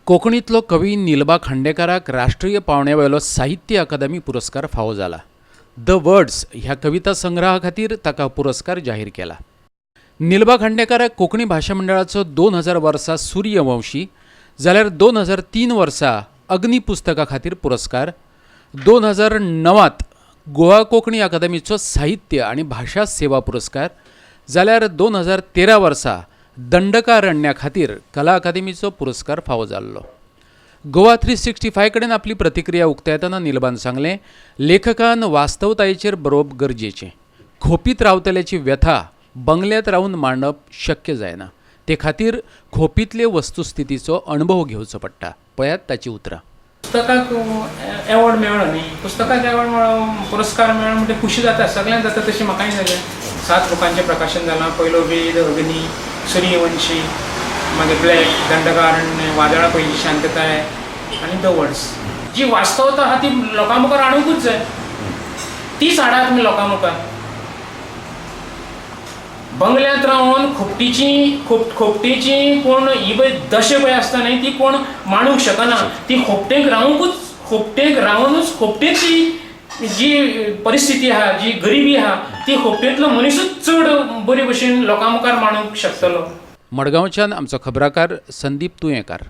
कोंकणींतलो कवी निलबा खांडेकाराक राष्ट्रीय पांवड्या वयलो साहित्य अकादमी पुरस्कार फावो जाला. The words ह्या कविता संग्रहा खातीर ताका पुरस्कार जाहीर केला. निलबा खांडेकाराक कोंकणी भाशा मंडळाचो 2000 वर्सा सूर्यवंशी, जाल्यार 2003 वर्सा अग्नी पुस्तका खातीर पुरस्कार, 2009त गोवा कोंकणी अकादमीचो साहित्य आनी भाशा सेवा पुरस्कार, जाल्यार 2013 वर्सा दंडकारण्या खातीर कला अकादमीचो पुरस्कार फावो जाल्लो. गोवा 365 कडेन आपली प्रतिक्रिया उक्तायतना निलबान सांगलें, लेखकान वास्तवतायेचेर बरोवप गरजेचें. खोपीत रावतल्याची व्यथा बंगल्यात रावन मांडप शक्य जायना, ते खातीर खोपींतले वस्तुस्थितीचो अणभव घेवचो पडटा. पळयात ताचीं उतरां. पुस्तकाक एवॉर्ड मेळ्ळो न्ही, पुस्तकाक एवॉर्ड मेळ्ळो, पुरस्कार मेळ्ळो म्हणटकीर खुशी जाता, सगळ्यांक जाता तशी म्हाकाय जालें. सात बुकांचें प्रकाशन जालां. पयलो वेद, अग्नी, सूर्यवंशी, मागीर ब्लॅक, दंडकारण्य, वादळा पयलीं शांतताय आनी the words. जी वास्तवता आहा ती लोकां मुखार हाडुंकूच जाय, तीच हाडात तुमी लोकां मुखार. बंगल्यांत रावन खोपटीची खोपटेची कोण ही पळय दशा पळय आसता न्ही, ती कोण मांडूंक शकना. ती खोपटेक रावंकूच, खोपटेक रावनूच खोपटेची जी परिस्थिती आहा, जी गरिबी आहा, ती खोपटेंतलो मनिसूच चड बरे भशेन लोकां मुखार मांडूंक शकतलो. मडगांवच्यान आमचो खबराकार संदीप तुयेंकार.